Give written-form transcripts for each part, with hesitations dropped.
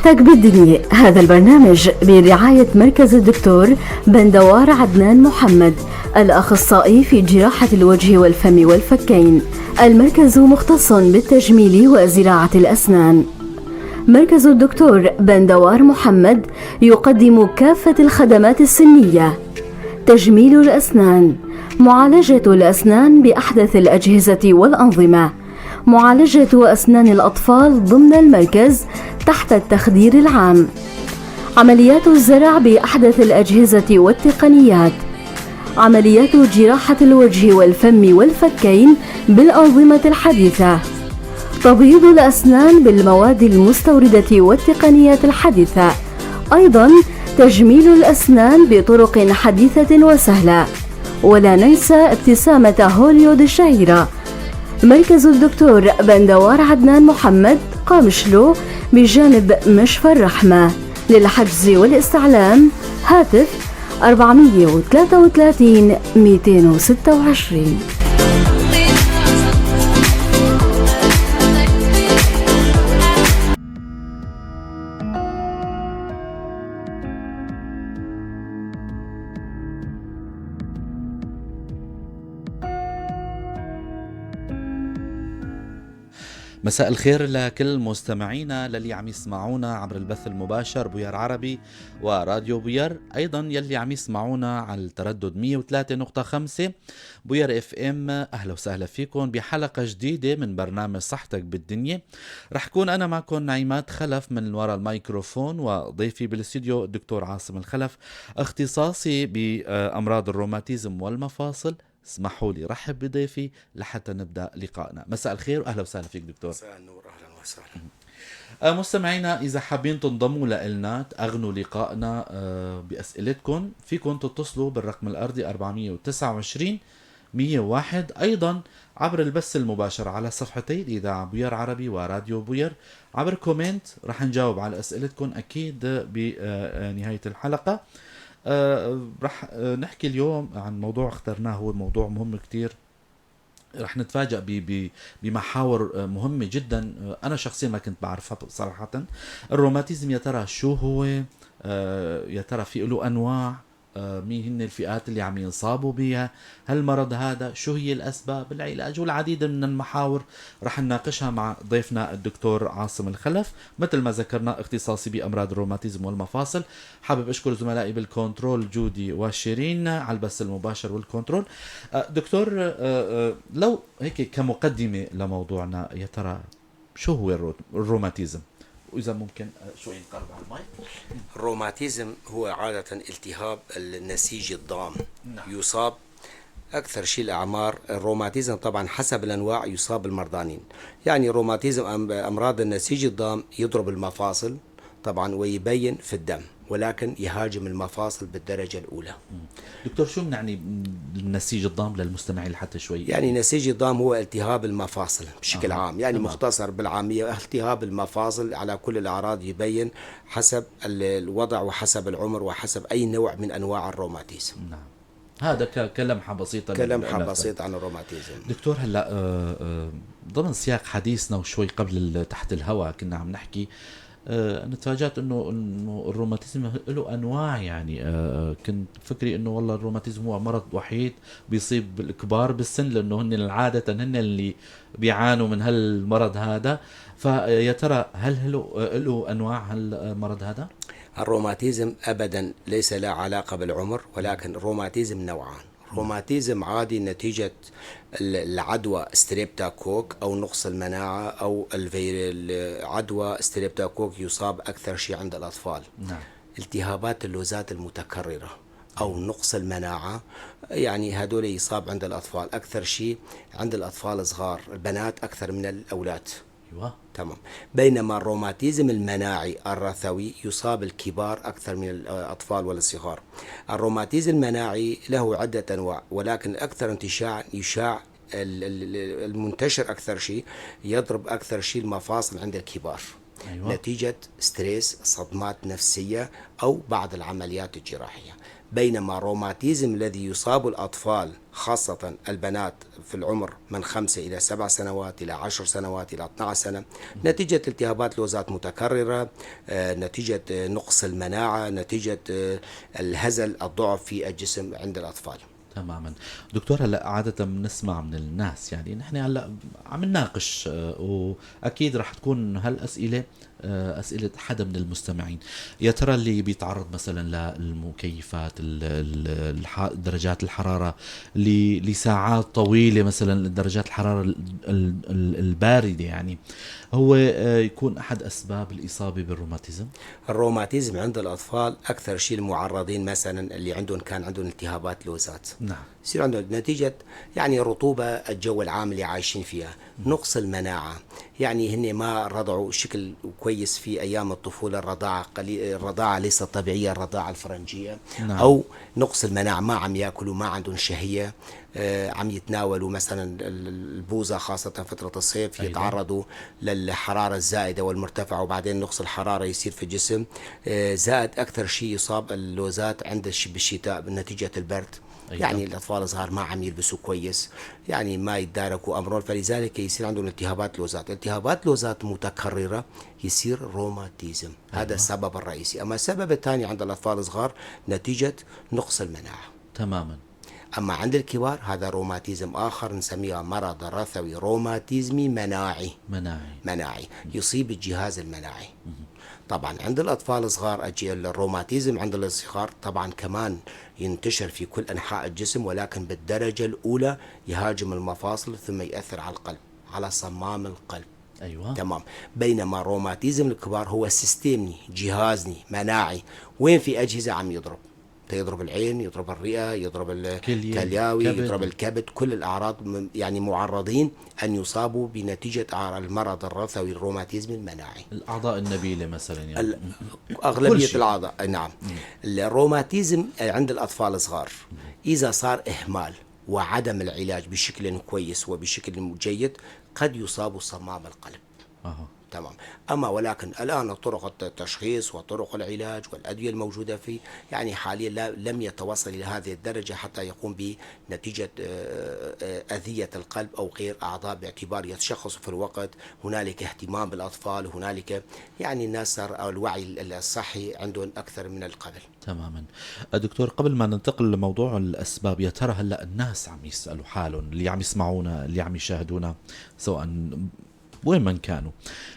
صحتك بالدنيا. هذا البرنامج برعاية مركز الدكتور بندوار عدنان محمد، الأخصائي في جراحة الوجه والفم والفكين. المركز مختص بالتجميل وزراعة الأسنان. مركز الدكتور بندوار محمد يقدم كافة الخدمات السنية: تجميل الأسنان، معالجة الأسنان بأحدث الأجهزة والأنظمة، معالجة أسنان الأطفال ضمن المركز تحت التخدير العام، عمليات الزرع بأحدث الأجهزة والتقنيات، عمليات جراحة الوجه والفم والفكين بالأنظمة الحديثة، تبييض الأسنان بالمواد المستوردة والتقنيات الحديثة، أيضا تجميل الأسنان بطرق حديثة وسهلة، ولا ننسى ابتسامة هوليود الشهيرة. مركز الدكتور بندوار عدنان محمد، قامشلو، بجانب مشفى الرحمة. للحجز والاستعلام هاتف 433 226. مساء الخير لكل مستمعينا للي عم يسمعونا عبر البث المباشر بوير عربي وراديو بوير، ايضا يلي عم يسمعونا على التردد 103.5 بوير FM. اهلا وسهلا فيكم بحلقة جديدة من برنامج صحتك بالدنيا. رح كون انا معكم نعيمات خلف من وراء الميكروفون، وضيفي بالاستوديو الدكتور عاصم الخلف، اختصاصي بامراض الروماتيزم والمفاصل. اسمحوا لي رحب بضيفي لحتى نبدا لقائنا. مساء الخير واهلا وسهلا فيك دكتور. مساء النور، اهلا وسهلا. مستمعينا، اذا حابين تنضموا لنا تأغنوا لقائنا باسئلتكم، فيكم تتصلوا بالرقم الارضي 429 101، ايضا عبر البث المباشر على صفحتي الاذاعة بوير عربي وراديو بوير، عبر comment رح نجاوب على اسئلتكم اكيد بنهاية الحلقة. رح نحكي اليوم عن موضوع اخترناه، هو موضوع مهم كتير. رح نتفاجأ بمحاور مهمة جدا أنا شخصيا ما كنت بعرفها صراحة. الروماتيزم يا ترى شو هو؟ يا ترى في له أنواع؟ مين هن الفئات اللي عم ينصابوا بها هالمرض هذا؟ شو هي الأسباب، العلاج، والعديد من المحاور رح نناقشها مع ضيفنا الدكتور عاصم الخلف، مثل ما ذكرنا اختصاصي بأمراض الروماتيزم والمفاصل. حابب أشكر زملائي بالكنترول جودي وشيرين على البث المباشر والكنترول. دكتور، لو هيك كمقدمة لموضوعنا، يا ترى شو هو الروماتيزم؟ وإذا ممكن شوي نقرب على المايك. الروماتيزم هو عادة التهاب النسيج الضام. نعم. يصاب أكثر شيء الأعمار. الروماتيزم طبعا حسب الأنواع يصاب المرضانين، يعني الروماتيزم أمراض النسيج الضام يضرب المفاصل طبعا ويبين في الدم، ولكن يهاجم المفاصل بالدرجة الأولى. دكتور، شو بنعني النسيج الضام للمستمعين لحتى شوي؟ يعني نسيج الضام هو التهاب المفاصل بشكل عام، يعني مختصر بالعامية التهاب المفاصل على كل الأعراض، يبين حسب الوضع وحسب العمر وحسب أي نوع من أنواع الروماتيزم. نعم، هذا كلمحة بسيطة، كلمحة بسيطة عن الروماتيزم. دكتور، هلا ضمن سياق حديثنا وشوي قبل تحت الهواء كنا عم نحكي، أنا تفاجأت إنه الروماتيزم له أنواع. يعني كنت فكري إنه والله الروماتيزم هو مرض وحيد بيصيب الكبار بالسن، لأنه هن عادة هن اللي بيعانوا من هالمرض هذا. فيا ترى هل له أنواع هالمرض هذا؟ الروماتيزم أبدا ليس له علاقة بالعمر، ولكن الروماتيزم نوعان. روماتيزم عادي نتيجة العدوى streptocoque أو نقص المناعة أو العدوى streptocoque، يصاب أكثر شيء عند الأطفال. نعم. التهابات اللوزات المتكررة أو نقص المناعة، يعني هدول يصاب عند الأطفال أكثر شيء، عند الأطفال الصغار، البنات أكثر من الأولاد. أيوة. تمام. بينما الروماتيزم المناعي الرثوي يصاب الكبار أكثر من الأطفال والصغار. الروماتيزم المناعي له عدة أنواع، ولكن الأكثر انتشارا يشاع المنتشر أكثر شيء يضرب أكثر شيء المفاصل عند الكبار. أيوة. نتيجة stress، صدمات نفسية أو بعض العمليات الجراحية. بينما الروماتيزم الذي يصاب الأطفال خاصة البنات في العمر من 5 إلى 7 سنوات إلى 10 سنوات إلى 12 سنة، نتيجة التهابات لوزات متكررة، نتيجة نقص المناعة، نتيجة الهزل، الضعف في الجسم عند الأطفال. تماما دكتور. هلا عادة بنسمع من الناس، يعني نحن هلا عم نناقش، واكيد رح تكون هالاسئلة اسئلة حدا من المستمعين. يا ترى اللي بيتعرض مثلا للمكيفات، درجات الحرارة لساعات طويلة، مثلا درجات الحرارة البارده، يعني هو يكون احد اسباب الاصابة بالروماتيزم؟ الروماتيزم عند الاطفال اكثر شيء المعرضين مثلا اللي عندهم كان عندهم التهابات لوزات. نعم. يصير عندهم نتيجة يعني رطوبة الجو العام اللي عايشين فيها، نقص المناعة، يعني هن ما رضعوا شكل كويس في أيام الطفولة، الرضاعة قليل، الرضاعة ليست طبيعية، الرضاعة الفرنجية. نعم. أو نقص المناعة، ما عم ياكلوا، ما عندهم شهية، عم يتناولوا مثلا البوزة خاصة فترة الصيف. أيضا. يتعرضوا للحرارة الزائدة والمرتفعة، وبعدين نقص الحرارة يصير في الجسم. زائد أكثر شيء يصاب اللوزات عند بالشتاء نتيجة البرد. أيضا. يعني الأطفال الصغار ما عم يلبسوا كويس، يعني ما يتداركوا أمرهم، فلذلك يصير عندهم التهابات لوزات، التهابات لوزات متكررة يصير روماتيزم. أيوة. هذا السبب الرئيسي. أما السبب الثاني عند الأطفال الصغار نتيجة نقص المناعة. تماما. أما عند الكبار هذا روماتيزم آخر نسميه مرض رثوي روماتيزمي مناعي. مناعي. مناعي يصيب الجهاز المناعي. طبعا عند الأطفال الصغار الروماتيزم عند الصغار طبعا كمان ينتشر في كل أنحاء الجسم، ولكن بالدرجة الأولى يهاجم المفاصل ثم يأثر على القلب، على صمام القلب. أيوة. تمام. بينما روماتيزم الكبار هو سيستمي، جهازني، مناعي، وين في أجهزة عم يضرب، يضرب العين، يضرب الرئة، يضرب كلية، الكلياوي، كبد. يضرب الكبد، كل الأعراض يعني معرضين أن يصابوا بنتيجة المرض الرثوي الروماتيزم المناعي. الأعضاء النبيلة مثلا يعني. كل أغلبية شيء. الأعضاء. نعم. الروماتيزم عند الأطفال الصغار إذا صار إهمال وعدم العلاج بشكل كويس وبشكل جيد قد يصاب صمام القلب. تمام. أما ولكن الآن طرق التشخيص وطرق العلاج والأدوية الموجودة فيه يعني حاليا لم يتوصل إلى هذه الدرجة حتى يقوم بنتيجة أذية القلب أو غير أعضاء، باعتبار يتشخص في الوقت، هنالك اهتمام بالأطفال، هنالك يعني الناس صار الوعي الصحي عندهم أكثر من القبل. تماما. دكتور، قبل ما ننتقل لموضوع الأسباب، يا ترى هلأ الناس عم يسألوا حالهم، اللي عم يسمعونا، اللي عم يشاهدونا، سواء وين ما كانوا،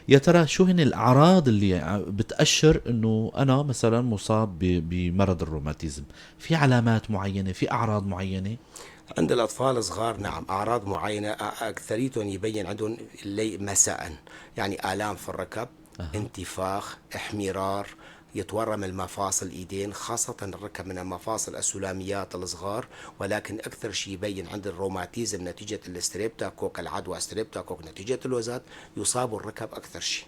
يا ترى شو هن الأعراض اللي بتأشر إنه أنا مثلا مصاب بمرض الروماتيزم؟ في علامات معينة، في أعراض معينة؟ عند الأطفال الصغار نعم أعراض معينة، أكثريتهم يبين عندهم الليل مساء، يعني آلام في الركب، انتفاخ، احمرار، يتورم المفاصل الايدين، خاصة الركب من المفاصل السلاميات الصغار. ولكن أكثر شيء يبين عند الروماتيزم نتيجة الستريبتوكوك، العدوى ستريبتوكوك نتيجة الوزات، يصاب الركب أكثر شيء.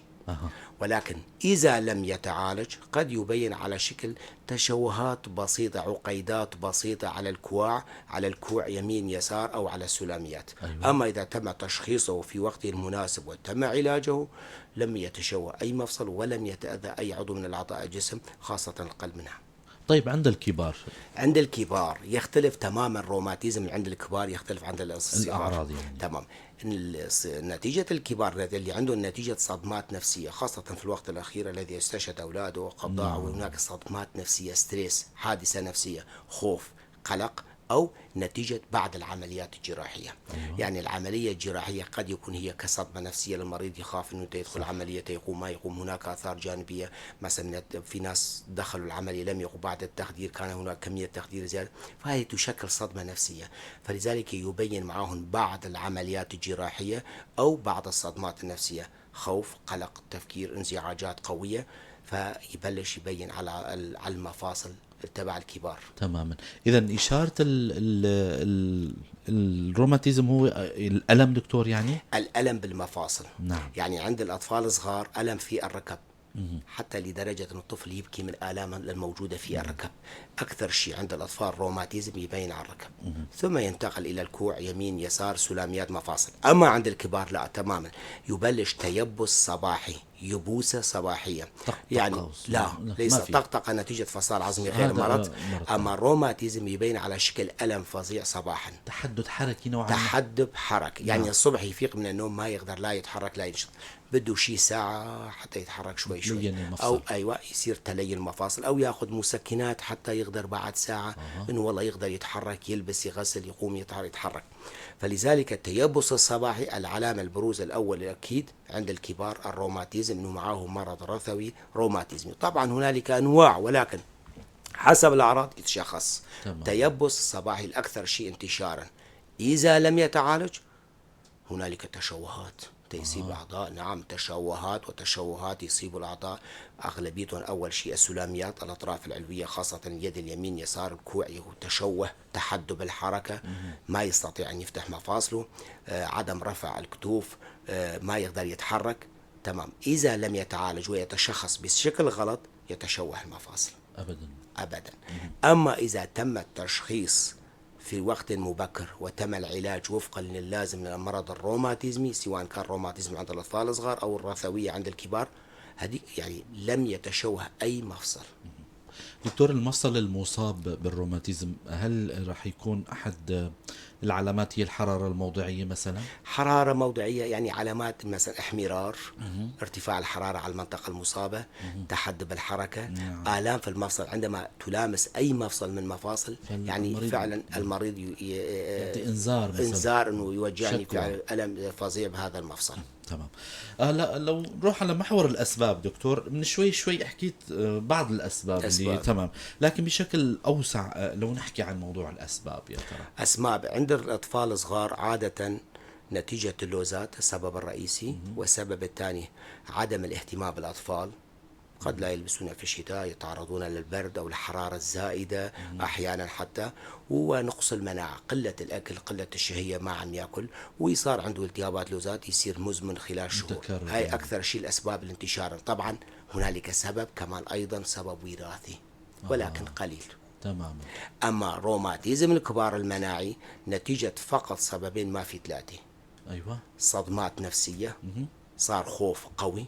ولكن إذا لم يتعالج قد يبين على شكل تشوهات بسيطة، عقيدات بسيطة على الكواع، على الكوع يمين يسار أو على السلاميات. أما إذا تم تشخيصه في وقته المناسب وتم علاجه لم يتشوه أي مفصل ولم يتأذى أي عضو من الأعضاء الجسم، خاصة القلب منها. طيب عند الكبار؟ عند الكبار يختلف تماما الروماتيزم عند الكبار يختلف عند الصغار. الأعراض يعني. تمام. نتيجة الكبار اللي عندهم نتيجة صدمات نفسية، خاصة في الوقت الأخير الذي استشهد أولاده وقضاء، وهناك صدمات نفسية، stress، حادثة نفسية، خوف، قلق، أو نتيجة بعض العمليات الجراحية. يعني العملية الجراحية قد يكون هي كصدمة نفسية للمريض، يخاف أنه يدخل عملية يقوم ما يقوم، هناك آثار جانبية، مثلا في ناس دخلوا العملية لم يقوم بعد التخدير، كان هناك كمية تخدير زيادة، فهي تشكل صدمة نفسية، فلذلك يبين معهم بعض العمليات الجراحية أو بعض الصدمات النفسية، خوف، قلق، تفكير، انزعاجات قوية، فيبلش يبين على المفاصل تبع الكبار. تماما. إذا إشارة الروماتيزم هو الألم دكتور يعني؟ الألم بالمفاصل. نعم. يعني عند الأطفال الصغار ألم في الركب، حتى لدرجة أن الطفل يبكي من الآلام الموجودة في الركب. أكثر شيء عند الأطفال روماتيزم يبين على الركب، ثم ينتقل إلى الكوع، يمين يسار، سلاميات، مفاصل. أما عند الكبار لا تماما، يبلش تيبس صباحي، يبوسة صباحية. طقطقة. يعني لا، لا، ليس ما في. طقطقة نتيجة فصال عظمي غير هذا مرض. مرض. أما الروماتيزم يبين على شكل ألم فظيع صباحا، تحدد حركي نوعا ما. تحدب حركي، يعني الصبح يفيق من النوم ما يقدر لا يتحرك لا ينشط، بده شي ساعة حتى يتحرك شوي شوي، تلين المفصل. أو أيوة يصير تلين المفاصل، أو ياخذ مسكنات حتى يقدر بعد ساعة إنه والله يقدر يتحرك، يلبس، يغسل، يقوم، يتحرك. فلذلك التيبس الصباحي العلامة البروز الأول الأكيد عند الكبار الروماتيزم، إنه معاه مرض رثوي روماتيزمي. طبعا هنالك أنواع، ولكن حسب الأعراض يتشخص. تيبس الصباحي الأكثر شيء انتشارا، إذا لم يتعالج هنالك تشوهات تيصيب الأعضاء. نعم، تشوهات وتشوهات يصيب الأعضاء، أغلبيتهم أول شيء السلاميات، الأطراف العلوية خاصة اليد اليمين يسار الكوع تشوه، تحدب الحركة، ما يستطيع أن يفتح مفاصله، عدم رفع الكتوف، ما يقدر يتحرك. تمام، إذا لم يتعالج ويتشخص بشكل غلط يتشوه المفاصل أبدا أبدا. أما إذا تم التشخيص في وقت مبكر وتم العلاج وفقا للازم للمرض الروماتيزمي، سواء كان روماتيزم عند الأطفال الصغار أو الرثوية عند الكبار، هذه يعني لم يتشوه أي مفصل. دكتور، المفصل المصاب بالروماتيزم هل راح يكون أحد العلامات هي الحرارة الموضعية مثلا؟ حرارة موضعية يعني علامات مثلا احمرار، ارتفاع الحرارة على المنطقة المصابة، تحدب الحركة، آلام في المفصل عندما تلامس أي مفصل من مفاصل، يعني فعلا المريض يعطي إنذار مثلا، إنذار إنه يوجعني فعلا ألم فظيع بهذا المفصل. تمام. هلا لو نروح على محور الأسباب دكتور، من شوي شوي حكيت بعض الأسباب اللي تمام، لكن بشكل أوسع لو نحكي عن موضوع الأسباب يا ترى. أسباب عند الأطفال الصغار عادة نتيجة اللوزات السبب الرئيسي، والسبب الثاني عدم الاهتمام بالأطفال، قد لا يلبسون في الشتاء، يتعرضون للبرد أو الحرارة الزائدة أحيانا حتى، ونقص المناعة، قلة الأكل، قلة الشهية، ما عم يأكل، ويصار عنده التهابات لوزات يصير مزمن خلال شهور. هاي أكثر شيء الأسباب الانتشار. طبعا هنالك سبب كمان أيضا سبب وراثي ولكن قليل. تماما. أما روماتيزم الكبار المناعي نتيجة فقط سببين ما في ثلاثة. أيوة. صدمات نفسية، صار خوف قوي،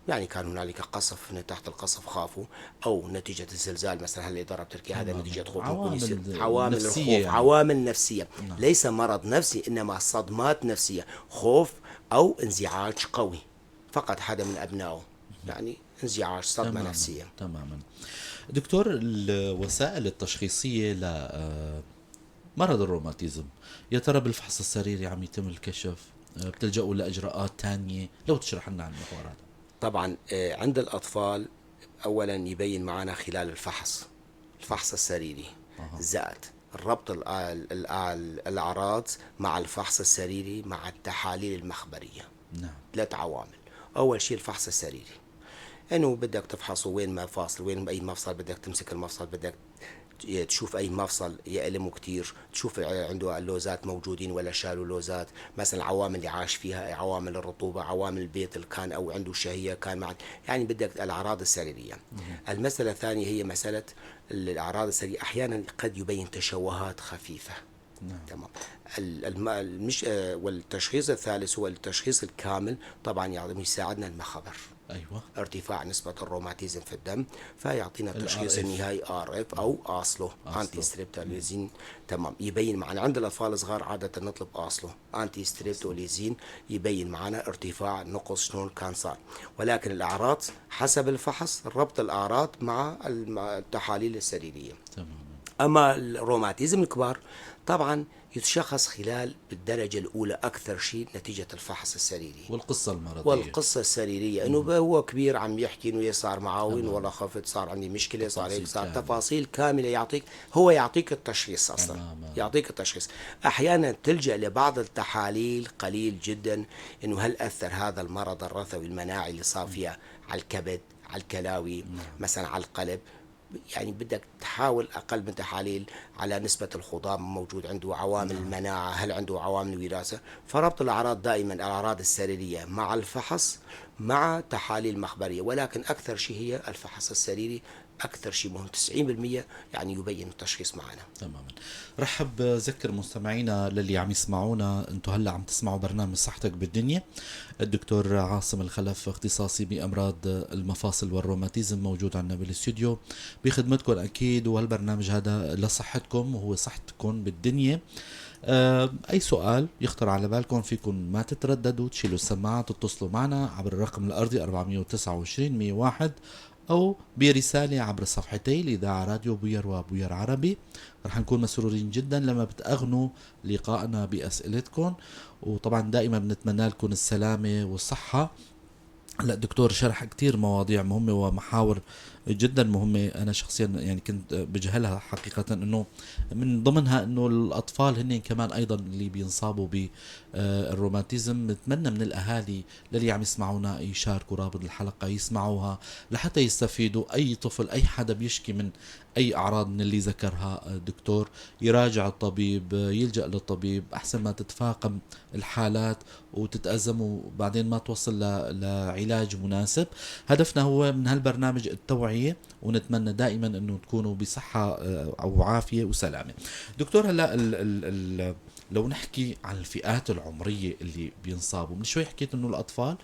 يعني كان هنالك قصف تحت القصف خافوا، أو نتيجة الزلزال مثلا اللي ضرب تركيا، هذا نتيجة خوف، عوامل الخوف يعني. عوامل نفسية. نعم. ليس مرض نفسي إنما صدمات نفسية، خوف أو انزعاج قوي، فقد حدا من أبنائه، يعني انزعاج، صدمة تماماً. نفسية. تماما. دكتور، الوسائل التشخيصية لمرض الروماتيزم يا ترى بالفحص السريري عم يتم الكشف؟ بتلجأوا لإجراءات تانية؟ لو تشرح لنا عن المحور هذا. طبعا عند الأطفال أولا يبين معنا خلال الفحص السريري، زائد ربط الأعراض مع الفحص السريري مع التحاليل المخبرية. نعم. ثلاث عوامل. أول شيء الفحص السريري، إنه بدك تفحصه وين ما فاصل، وين أي مفصل بدك تمسك المفصل، بدك تشوف أي مفصل يألمه كتير، تشوف عنده اللوزات موجودين ولا شالوا لوزات، مثلا العوامل اللي عاش فيها، عوامل الرطوبة، عوامل البيت اللي كان أو عنده شهية كان مع، يعني بدك الأعراض السريرية. المسألة الثانية هي مسألة الأعراض السريرية أحيانا قد يبين تشوهات خفيفة. نعم. تمام. والتشخيص الثالث هو التشخيص الكامل، طبعا يعني يساعدنا المخابر. أيوة. ارتفاع نسبة الروماتيزم في الدم، فيعطينا التشخيص النهائي RF أو ASLO، anti-streptolysin. تمام. يبين معنا عند الأطفال الصغار عادة نطلب ASLO anti-streptolysin، يبين معنا ارتفاع نقص شلون كان صار، ولكن الأعراض حسب الفحص، ربط الأعراض مع التحاليل السريرية. تمام. أما الروماتيزم الكبار طبعا يتشخص خلال بالدرجة الأولى أكثر شيء نتيجة الفحص السريري والقصة المرضية والقصة السريرية، إنه هو كبير عم يحكي إنه صار معه وإنه والله خفت، صار عندي مشكلة، صار هيك، صار تفاصيل كاملة يعطيك، هو يعطيك التشخيص أصلا. تمام. يعطيك التشخيص. أحيانا تلجأ لبعض التحاليل قليل جدا، إنه هل أثر هذا المرض الرثوي المناعي اللي صار فيها على الكبد، على الكلاوي، مثلا على القلب، يعني بدك تحاول أقل من تحاليل على نسبة الخضام موجود عنده، عوامل المناعة، هل عنده عوامل وراثة. فربط الأعراض دائما، الأعراض السريرية مع الفحص مع تحاليل مخبرية، ولكن أكثر شيء هي الفحص السريري اكثر شيء مهم 90% يعني يبين التشخيص معنا. تماما. رحب ذكر مستمعينا للي عم يسمعونا، انتم هلا عم تسمعوا برنامج صحتك بالدنيا. الدكتور عاصم الخلف اختصاصي بامراض المفاصل والروماتيزم موجود عندنا بالاستوديو بخدمتكم اكيد، وهالبرنامج هذا لصحتكم وهو صحتكم بالدنيا. اي سؤال يخطر على بالكم فيكم ما تترددوا، تشيلوا السماعة، تتصلوا معنا عبر الرقم الارضي 429 101 او برسالة عبر صفحتي الاذاعة راديو بوير وبوير عربي. رح نكون مسرورين جدا لما بتأغنوا لقائنا باسئلتكم، وطبعا دائما بنتمنى لكم السلامة والصحة. هلا دكتور شرح كتير مواضيع مهمة ومحاور جدا مهمة، أنا شخصيا يعني كنت بجهلها حقيقة، أنه من ضمنها أنه الأطفال هن كمان أيضا اللي بينصابوا بالروماتيزم. نتمنى من الأهالي للي عم يسمعونا يشاركوا رابط الحلقة، يسمعوها لحتى يستفيدوا. أي طفل، أي حدا بيشكي من أي أعراض من اللي ذكرها الدكتور، يراجع الطبيب، يلجأ للطبيب، أحسن ما تتفاقم الحالات وتتأزم وبعدين ما توصل لعلاج مناسب. هدفنا هو من هالبرنامج التوعية، ونتمنى دائما أنه تكونوا بصحة أو عافية وسلامة. دكتور هلا ال ال ال لو نحكي عن الفئات العمرية اللي بينصابوا، من شوي حكيت انه الاطفال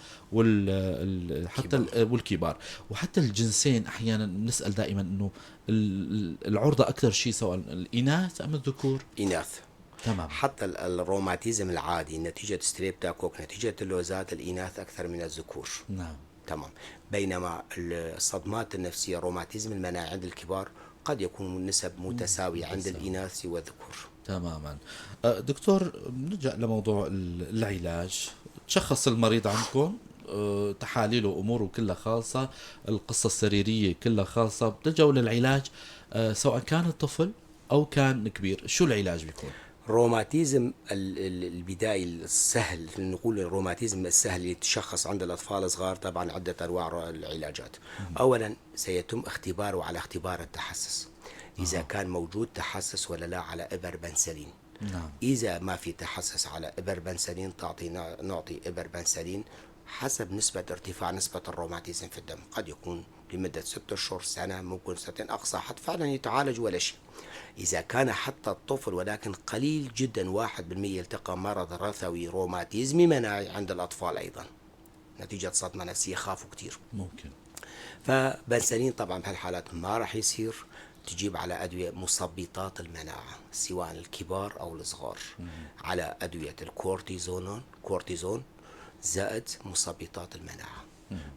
حتى والكبار وحتى الجنسين، احيانا بنسال دائما انه العرضة اكثر شيء سواء الاناث ام الذكور؟ اناث. تمام. حتى الروماتيزم العادي نتيجة streptocoque، نتيجة اللوزات، الاناث اكثر من الذكور. نعم. تمام. بينما الصدمات النفسية، الروماتيزم المناعي عند الكبار قد يكون نسب متساوية عند الإناث والذكور. تماما. دكتور نرجع لموضوع العلاج. تشخص المريض عندكم، تحاليله واموره كلها خالصة، القصة السريرية كلها خالصة، بتلجأوا للعلاج سواء كان الطفل او كان كبير، شو العلاج بيكون؟ روماتيزم البدائي السهل، نقول الروماتيزم السهل اللي يتشخص عند الأطفال الصغار، طبعا عدة أنواع العلاجات. أولا سيتم اختباره على اختبار التحسس، إذا كان موجود تحسس ولا لا على إبر بنسلين. نعم. إذا ما في تحسس على إبر بنسلين نعطي إبر بنسلين حسب نسبة ارتفاع نسبة الروماتيزم في الدم، قد يكون لمدة 6 أشهر، سنة، ممكن سنتين، أقصى حد فعلا يتعالج ولا شيء. إذا كان حتى الطفل ولكن قليل جدا 1% يلتقى مرض رثوي روماتيزمي مناعي عند الأطفال أيضا نتيجة صدمة نفسية، خافوا كتير ممكن. فبنسلين طبعا بهالحالات ما راح يصير، تجيب على أدوية مثبطات المناعة سواء الكبار أو الصغار، على أدوية الكورتيزون، كورتيزون زائد مثبطات المناعة.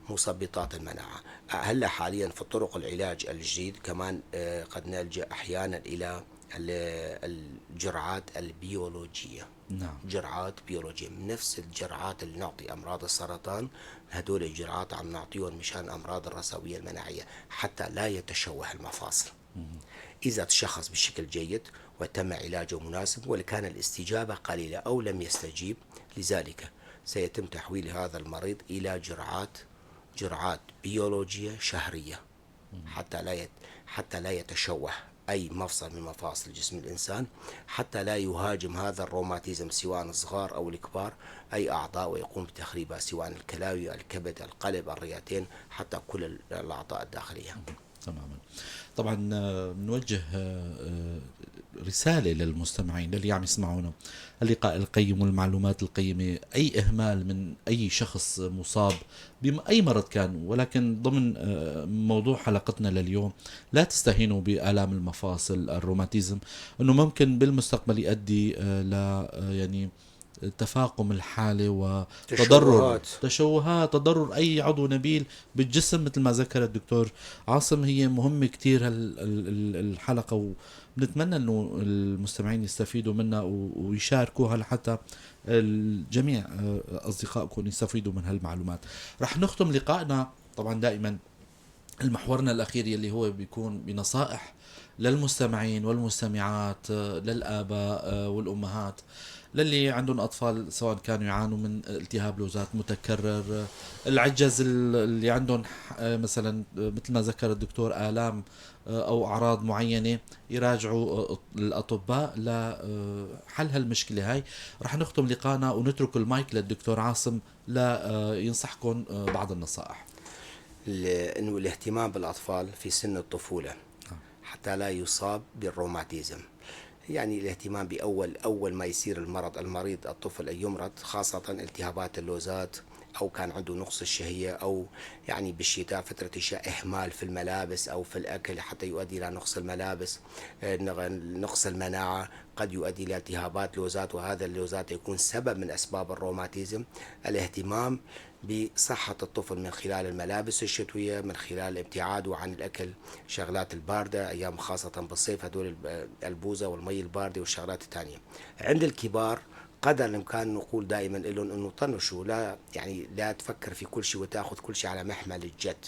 مثبطات المناعة هلا حاليا في طرق العلاج الجديد كمان قد نلجأ أحيانا إلى الجرعات البيولوجية. نعم. جرعات بيولوجية نفس الجرعات اللي نعطي أمراض السرطان، هدول الجرعات عم نعطيهم مشان أمراض الرثوية المناعية حتى لا يتشوه المفاصل. إذا تشخص بشكل جيد وتم علاجه مناسب وكان الاستجابة قليلة أو لم يستجيب لذلك، سيتم تحويل هذا المريض إلى جرعات بيولوجية شهرية حتى لا يتشوه أي مفصل من مفاصل جسم الإنسان، حتى لا يهاجم هذا الروماتيزم سواء الصغار أو الكبار أي أعضاء ويقوم بتخريبها سواء الكلاوي، الكبد، القلب، الرئتين، حتى كل الأعضاء الداخلية. تماما. طبعا نوجه رسالة للمستمعين اللي عم يسمعونا، اللقاء القيم والمعلومات القيمة، أي إهمال من أي شخص مصاب بأي مرض كان، ولكن ضمن موضوع حلقتنا لليوم لا تستهينوا بآلام المفاصل، الروماتيزم، أنه ممكن بالمستقبل يؤدي ل يعني تفاقم الحالة وتضرر تشوهات، تضرر أي عضو نبيل بالجسم مثل ما ذكر الدكتور عاصم. هي مهمة كتير الحلقة، وبنتمنى أنه المستمعين يستفيدوا منها ويشاركوها لحتى الجميع أصدقائكم يستفيدوا من هالمعلومات. رح نختم لقائنا طبعا دائما المحورنا الأخير يلي هو بيكون بنصائح للمستمعين والمستمعات، للآباء والأمهات للي عندهم أطفال سواء كانوا يعانوا من التهاب لوزات متكرر، العجز اللي عندهم مثلا مثل ما ذكر الدكتور آلام أو أعراض معينة، يراجعوا الأطباء لحل هالمشكلة هاي. رح نختم لقانا ونترك المايك للدكتور عاصم لينصحكم بعض النصائح. انه الاهتمام بالاطفال في سن الطفولة حتى لا يصاب بالروماتيزم. يعني الاهتمام باول اول ما يصير المرض، المريض الطفل أن يمرض، خاصة التهابات اللوزات، او كان عنده نقص الشهية، او يعني بالشتاء فترة الشتاء اهمال في الملابس او في الاكل حتى يؤدي الى نقص الملابس، نقص المناعة قد يؤدي الى التهابات لوزات، وهذا اللوزات يكون سبب من اسباب الروماتيزم. الاهتمام بصحة الطفل من خلال الملابس الشتوية، من خلال ابتعاده عن الأكل شغلات الباردة أيام خاصة بالصيف، هدول البوزة والمي الباردة والشغلات الثانية. عند الكبار قدر الإمكان نقول دائما لهم أنه طنشوا، لا يعني لا تفكر في كل شيء وتأخذ كل شيء على محمل الجد.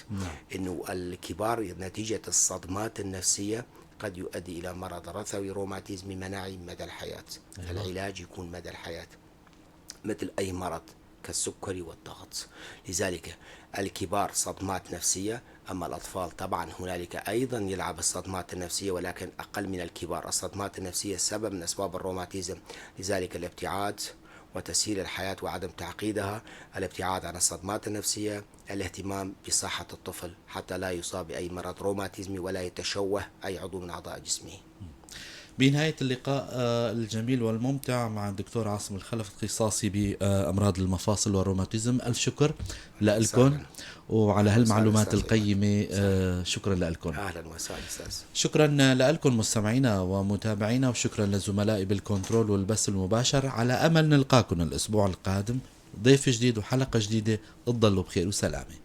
أنه الكبار نتيجة الصدمات النفسية قد يؤدي إلى مرض رثوي روماتيزمي مناعي مدى الحياة. العلاج يكون مدى الحياة مثل أي مرض كالسكري والضغط. لذلك الكبار صدمات نفسية، أما الأطفال طبعا هنالك أيضا يلعب الصدمات النفسية ولكن أقل من الكبار. الصدمات النفسية سبب من أسباب الروماتيزم، لذلك الابتعاد وتسهيل الحياة وعدم تعقيدها، الابتعاد عن الصدمات النفسية، الاهتمام بصحة الطفل حتى لا يصاب بأي مرض روماتيزمي ولا يتشوه أي عضو من أعضاء جسمه. بنهاية اللقاء الجميل والممتع مع الدكتور عاصم الخلف اختصاصي بأمراض المفاصل والروماتيزم، ألف شكر لكم وعلى هالمعلومات القيمة. شكرا لكم. أهلا وسهلا أستاذ. شكرا لكم مستمعينا ومتابعينا، وشكرا لزملائي بالكنترول والبث المباشر. على أمل نلقاكم الأسبوع القادم ضيف جديد وحلقة جديدة. تضلوا بخير وسلامة.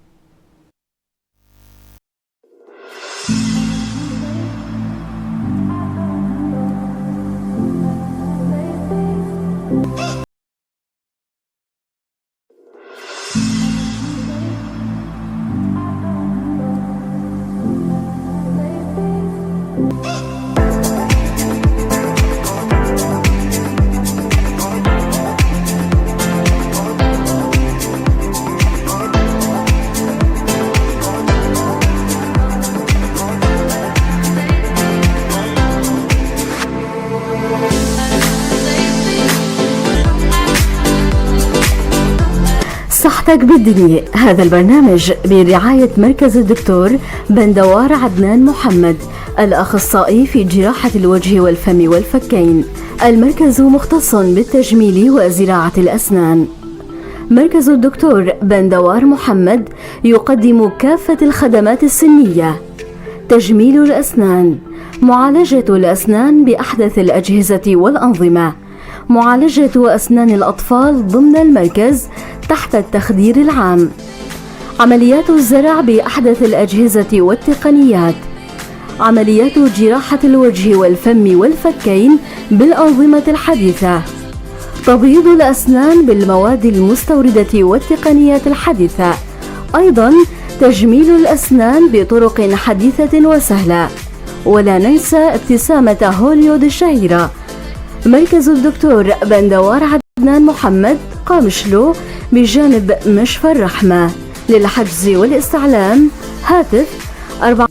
صحتك بالدنيا، هذا البرنامج برعاية مركز الدكتور بندوار عدنان محمد الأخصائي في جراحة الوجه والفم والفكين. المركز مختص بالتجميل وزراعة الأسنان. مركز الدكتور بندوار محمد يقدم كافة الخدمات السنية: تجميل الأسنان، معالجة الأسنان بأحدث الأجهزة والأنظمة، معالجة أسنان الأطفال ضمن المركز تحت التخدير العام، عمليات الزرع بأحدث الأجهزة والتقنيات، عمليات جراحة الوجه والفم والفكين بالأنظمة الحديثة، تبييض الأسنان بالمواد المستوردة والتقنيات الحديثة، أيضا تجميل الأسنان بطرق حديثة وسهلة، ولا ننسى ابتسامة هوليود الشهيرة. مركز الدكتور بندوار عدنان محمد، قامشلو، بجانب مشفى الرحمة. للحجز والاستعلام هاتف 4